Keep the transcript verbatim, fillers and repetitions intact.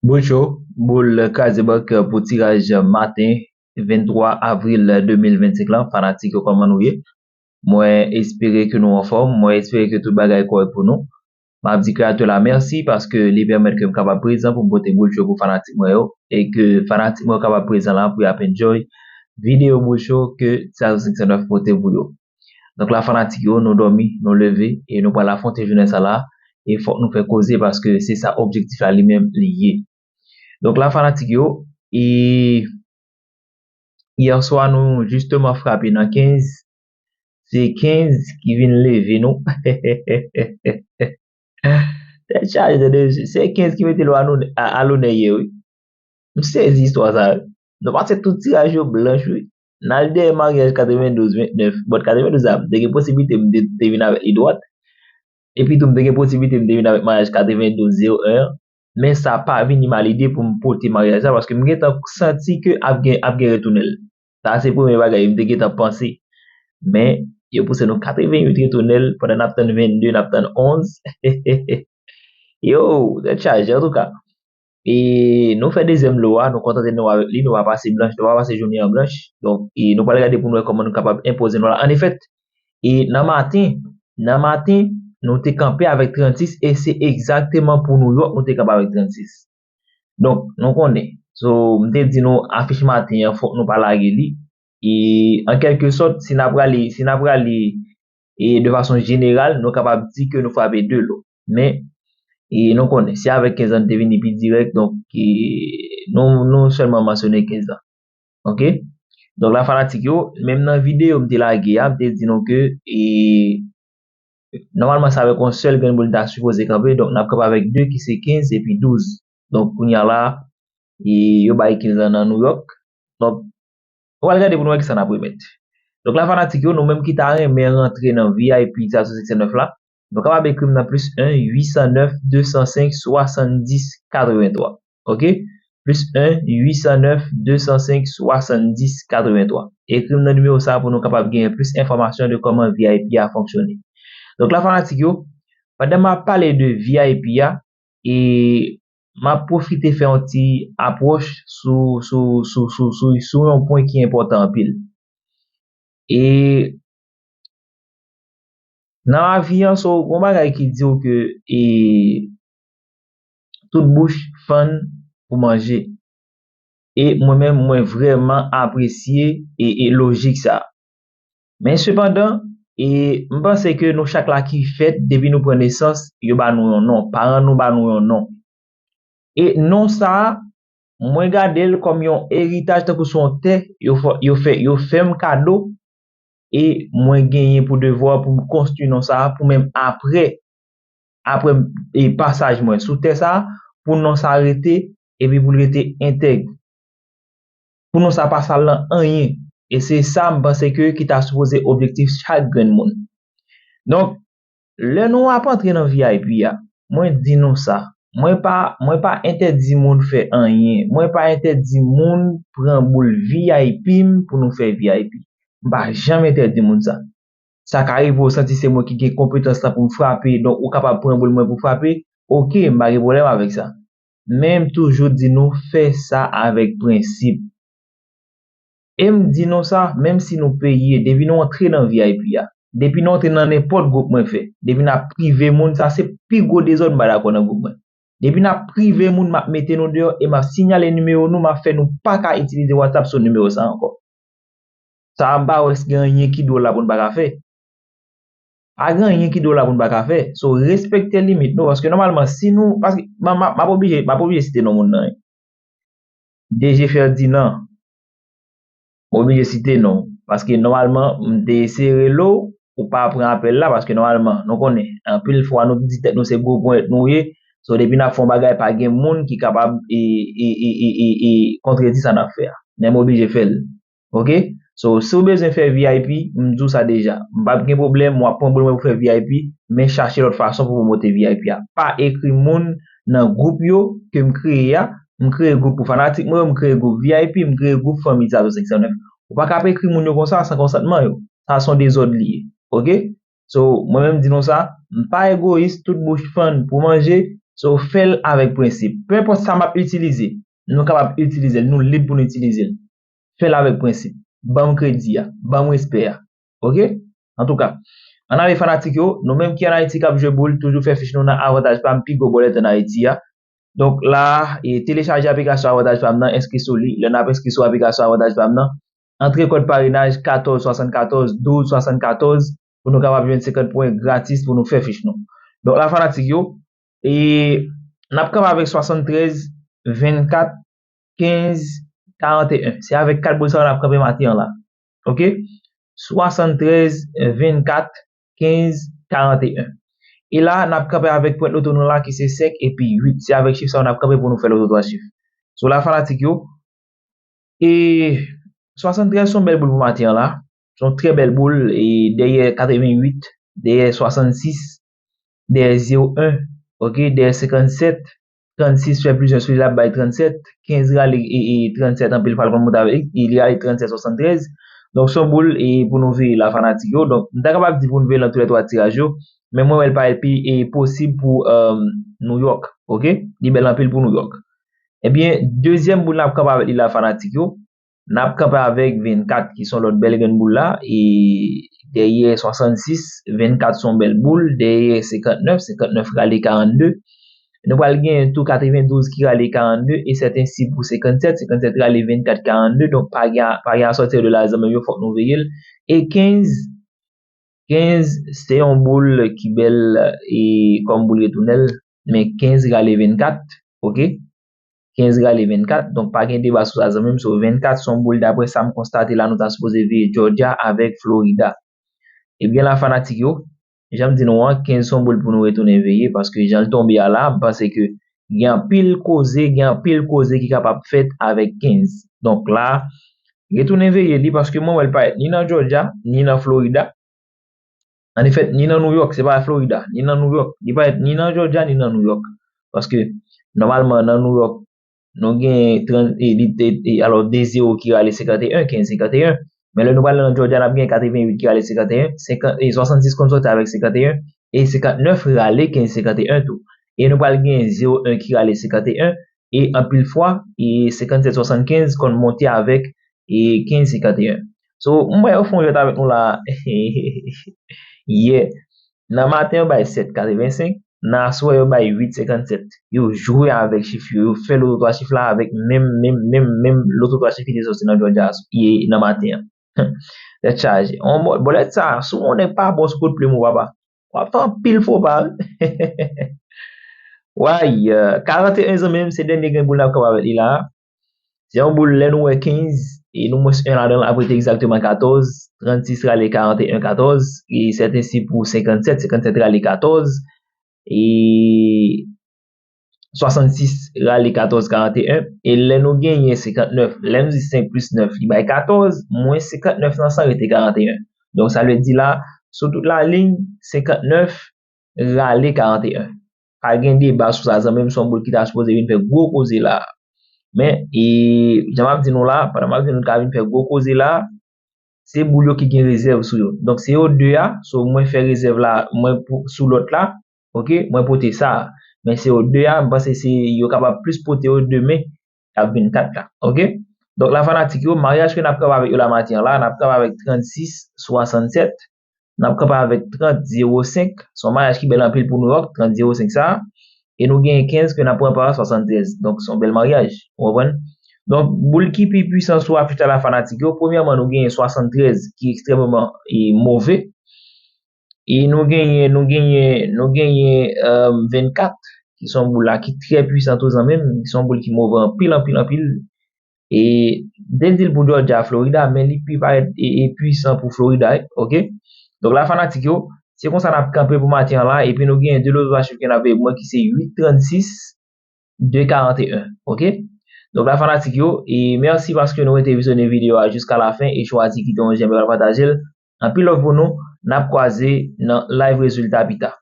Boul cho, boul kraze bank pou tiraj maten venntwa avril de mil vennsenk lan. Fanatik yo, kòman nou ye? Mwen espere ke nou anfòm, mwen espere ke tout bagay kòrèk pou nou. M ap di Kreyatè la mèsi paske li pèmèt ke m kapab prezan pou m pote boul cho pou fanatik mwen yo e ke fanatik mwen yo kapab prezan la pou y ap enjoy videyo boul cho ke Tizazou senk san nèf pote pou yo. Donk la fanatik yo, nou dòmi, nou leve e nou pral afwonte jounen sa la e fòk nou fè koze paske se sa objektif la li menm li ye. Donk la fanatik yo, e yè swa nou jisteman frape nan kenz, se kenz ki vin leve nou. Tèt chaje, tande, se kenz ki mete l a lonè yè wi. M sezi istwa sa wi. Nou pase tout tiraj yo blanch wi. N al dèyè maryaj katrevendouz vennèf. Bon, katrevendouz la, m te gen posiblite m te, te vin avèk li dwat. Epi tou, m te gen posiblite m te vin avèk maryaj katrevendouz zewo en an. Men sa pa vin nan lide pou m pote maryaj la, paske m gentan santi ke ap gen, ap gen retounen l. Sa se premye bagay m te gentan panse. Men, yo pouse nou katreventuit retounen l pandan n ap tann vennde, n ap tann onz. Yo, tèt chaje, antouka. E nou fè dezyèm lo a, nou kontante nou avèk li, nou pa pase blanch, nou pa pase jounen an blanch. Donk, e nou pral gade pou nou wè kòman nou kapab enpoze nou la. Annefèt, e nan maten, nan maten, nou te kanpe avèk trannsis e se egzakteman pou Nouyòk nou te kanpe avèk trannsis. Donk, nou konnen. So, m te di nou afich maten an, fòk nou pa lage li. E an kèlke sòt, si n ap prale, si n ap prale e de fason jeneral, nou kapab di ke nou frape de lo. Men, e nou konnen, se avèk kenz an n te vini pi dirèk, donk e, nou, nou sèlman mansyone kenz an. Oke? Donk la fanatik yo, menm nan videyo m te lage a, m te di nou ke e, nòmalman se avèk yon sèl grenn boul n ta sipoze kanpe, donk n ap kanpe avèk de ki se kenz epi douz. Donk kounye a la, e, yo bay kenz lan nan Nouyòk. Donk, nou pral gade pou nou wè kisa n ap remèt. Donk la fanatik yo, nou menm ki ta renmen rantre nan V I P Tizazou senk san nèf la, nou kapab ekri m nan plis en uit san nèf de san senk swasanndis katrevenntwa. Oke? Plis en uit san nèf de san senk swasanndis katrevenntwa. Ekri m nan nimewo sa a pou nou kapab genyen plis enfòmasyon de kòman V I P a fonksyone. Donk la fanatik yo, pandan m ap pale de V I P a, e m ap pwofite fè yon ti apwòch sou, sou, sou, sou, sou, sou yon pwen ki enpòtan anpil. E nan lavi an, so, gon bagay ki di w ke e, tout bouch fann pou manje. E mwen menm, mwen vrèman apresye e, e lojik sa a. Men sepandan, e m panse ke nou chak la ki fèt, depi nou pran nesans, yo ba nou yon non. Paran nou ba nou yon non. E non sa a, mwen gade l kòm yon eritaj, tankou se yon tè yo fè, yo fè, yo fè m kado, e mwen genyen pou devwa pou m konstwi non sa a, pou menm apre, apre e pasaj mwen sou tè sa a, pou non sa a rete, epi pou l rete entèg. Pou non sa a pa sal nan anyen. E se sa m panse ke ki ta sipoze objektif chak grenn moun. Donk, lè nou ap antre nan V I P a, mwen di nou sa, mwen pa, mwen pa entèdi moun fè anyen, mwen pa entèdi moun pran boul V I P m pou nou fè V I P. M pa janm entèdi moun sa. Sa ka rive w santi se mwen ki gen konpetans lan pou m frape, donk ou kapab pran boul mwen pou frape, oke, m pa gen pwoblèm avèk sa. Men m toujou di nou fè sa avèk prensip. E m di nou sa, menm si nou peye, depi nou antre nan V I P a, depi nou antre nan nenpòt gwoup mwen fè, depi n ap prive moun, sa se pi gwo dezòd m pa dakò nan gwoup mwen. Depi n ap prive moun, m ap mete nou deyò e m ap sinyale nimewo nou, m ap fè nou pa ka itilize WhatsApp sou nimewo sa ankò. Sa a m pa wè si gen anyen ki dwòl la pou n pa ka fè. Pa gen anyen ki dwòl la pou n pa ka fè. So, respekte limit nou, paske nòmalman, si nou, paske m, m, m ap oblije, m ap oblije site non moun nan, wi. D G Ferdinand, m oblije site non, paske nòmalman, m te eseye rele w, ou pa pran apèl la, paske nòmalman, nou konnen, anpil fwa nou di tèt nou se gwo ponyèt nou ye, so depi n ap fè yon bagay, pa gen moun ki kapab e, e, e, e, e, e kontredi sa n ap fè a. Men m oblije fè l. Oke? So, si w bezwen fè V I P, m di w sa deja. M p ap gen pwoblèm, w ap pran boul mwen pou fè V I P, men chache lòt fason pou pwomote V I P a. Pa ekri moun nan gwoup yo ke m kreye a. M kreye gwoup pou fanatik mwen yo, m kreye gwoup V I P, m kreye gwoup fanmi Tizazou senk san nèf. Ou pa ka ap ekri moun yo konsa san konsantman yo. Sa se yon dezòd li ye. Oke? So, mwen menm di nou sa, m pa egoyis, tout bouch fann pou manje, So, fè l avèk prensip. Penenpòt sa m ap itilize, nou kapab itilize l, nou lib pou nou itilize l. Fè l avèk prensip. Ban m kredi a, ban m respè a. Oke? Antouka, ann ale fanatik yo, nou menm ki ann Ayiti k ap jwe boul, toujou fè fich nou nan Avantaj Pam, pi gwo bòlèt ann Ayiti a. Donk la, e telechaje aplikasyon Avantaj Pam nan, enskri sou li. Lè n ap enskri sou aplikasyon Avantaj Pam nan, antre kòd parenaj katòz swasannkatòz, douz swasannkatòz, pou nou kapab jwenn senkant pwen gratis pou nou fè fich nou. Donk la, fanatik yo, e n ap kanpe avèk swasanntrèz, vennkat, kenz, karanteyen. Se avèk kat boul sa yo n ap kanpe maten an la. Oke? Swasanntrèz, vennkat, kenz, karanteyen. E la, n ap kanpe avèk pwent loto nou la ki se senk epi uit. Se avèk chif sa yo n ap kanpe pou nou fè loto twa chif. So la, fanatik yo, e swasanntrèz se yon bèl boul pou maten an la. Se yon trè bèl boul. E dèyè katreventuit, dèyè swasannsis, dèyè zewo en, oke, dèyè senkannsèt, trannsis fè plis en sou li, l ap bay trannsèt, kenz rale e, e trannsèt, anpil fwa l konn monte avèk li, li rale trannsèt swasanntrèz. Donk, se yon boul e pou nou veye la, fanatik yo. Donk, m ta kapab di pou nou veye l nan toulètwa tiraj yo, men mwen wè l parèt pi e posib pou um, New York, oke? Li bèl anpil pou New York. Ebyen, dezyèm boul n ap kanpe avèk li la, fanatik yo, n ap kanpe avèk vennkat, ki se yon lòt bèl grenn boul la, e dèyè swasannsis, vennkat se yon bèl boul, dèyè senkantnèf, senkantnèf rale karannde. Nou pral gen tou katrevendouz ki rale karannde, e sèt ensi pou senkannsèt, senkannsèt rale vennkat, karannde, donk pa gen, pa gen a sòti de la, zanmi yo, fòk nou veye l. E kenz, kenz, se yon boul ki bèl e kòm boul retounèl, men kenz rale vennkat, oke? Kenz rale vennkat, donk pa gen deba sou sa, zanmi m. So, vennkat se yon boul, daprè sa m konstate la, nou ta sipoze veye Georgia avèk Florida. Ebyen la, fanatik yo, jan m di nou an, kenz se yon boul pou nou retounen veye, paske jan l tonbe a la, m panse ke gen anpil koze, gen anpil koze ki kapab fèt avèk kenz. Donk la, retounen veye li, paske mwen wè l parèt ni nan Georgia, ni nan Florida. An efèt, ni nan New York, se pa Florida, ni nan New York. Li parèt ni nan Georgia, ni nan New York. Paske, nòmalman, nan New York, nou gen trant, e, li te, e, alò, de zewo ki rale senkanteyen, kenz senkanteyen. Men lè nou pral nan Georgia, n ap gen katreventuit ki rale senkanteyen, senkant, e, swasannsis konn sòti avèk senkanteyen, e senkantnèf rale kenz senkanteyen tou. E nou pral gen zewo en ki rale senkanteyen, e anpil fwa, e senkannsèt swasannkenz konn monte avèk, e kenz senkanteyen. So, m wè yo fè yon jwèt avèk nou la. Yè, nan maten yo bay sèt katrevensenk, nan aswè yo bay uit senkannsèt. Yo jwe avèk chif yo, yo fè loto twa chif la avèk menm, menm, menm, menm loto twa chif ki te sòti nan Georgia ye nan maten an. Tèt chaje. On bò-, bòlèt sa, si w yon nèg pa bon sou kout plim ou, papa, w ap fè anpil fo pa, wi. Way, euh, karanteyen, zanmi m, se dènye grenn boul n ap kanpe avèk li la. Se yon boul, lè nou wè kenz, e nou mwens en ladan l ap rete egzakteman katòz, trannsis rale karanteyen, katòz, e sèt ensi pou senkannsèt, senkannsèt rale katòz, e swasannsis rale katòz, karanteyen, e lè nou genyen senkantnèf, lè nou di senk plis nèf, li bay katòz, mwens senkantnèf nan san rete karanteyen. Donk, sa vle di la, sou tout lalin, senkantnèf rale karanteyen. Pa gen deba sou sa, zanmi m, se yon boul ki ta sipoze vin fè gwo koze la. Men, e, jan m ap di nou la, pandan m ap di nou l ka vin fè gwo koze la, se boul yo ki gen rezèv sou yo. Donk, se yo de a, so mwen fè rezèv la, mwen pou, sou lòt la, oke, mwen pote sa a. Men se yo de a, m panse se yo kapab plis pote yo demen, k ap vin kat la, oke? Donk, la fanatik yo, maryaj ke n ap kanpe avèk yo la maten an la, n ap kanpe avèk trannsis swasannsèt, n ap kanpe avèk trant zewo senk, se yon maryaj ki bèl anpil pou New York, trant zewo senk sa a. E nou genyen kenz ke n ap pran pa swasanntrèz. Donk, se yon bèl maryaj. Ou konprann? Donk, boul ki pi pwisan sou afich la, la fanatik yo, premyèman, nou genyen swasanntrèz ki ekstrèmeman e, move. E nou genyen, nou genyen, nou genyen, euh, vennkat, ki se yon boul la ki trè pwisan tou, zanmi m, ki se yon boul ki move anpil, anpil, anpil. E m te di l pou Georgia, Florida, men li pi parèt e, e pwisan pou Florida, wi, oke? Donk la, fanatik yo, se konsa n ap kanpe pou maten an la, epi nou genyen de loto twa chif ke n ap veye pou mwen, ki se uit trannsis, de karanteyen, oke? Donk la, fanatik yo, e mèsi paske nou rete vizyonnen videyo a jiska lafen e chwazi kite yon j'aime epi pataje l. Anpil love pou nou, n ap kwaze nan live rezilta pita.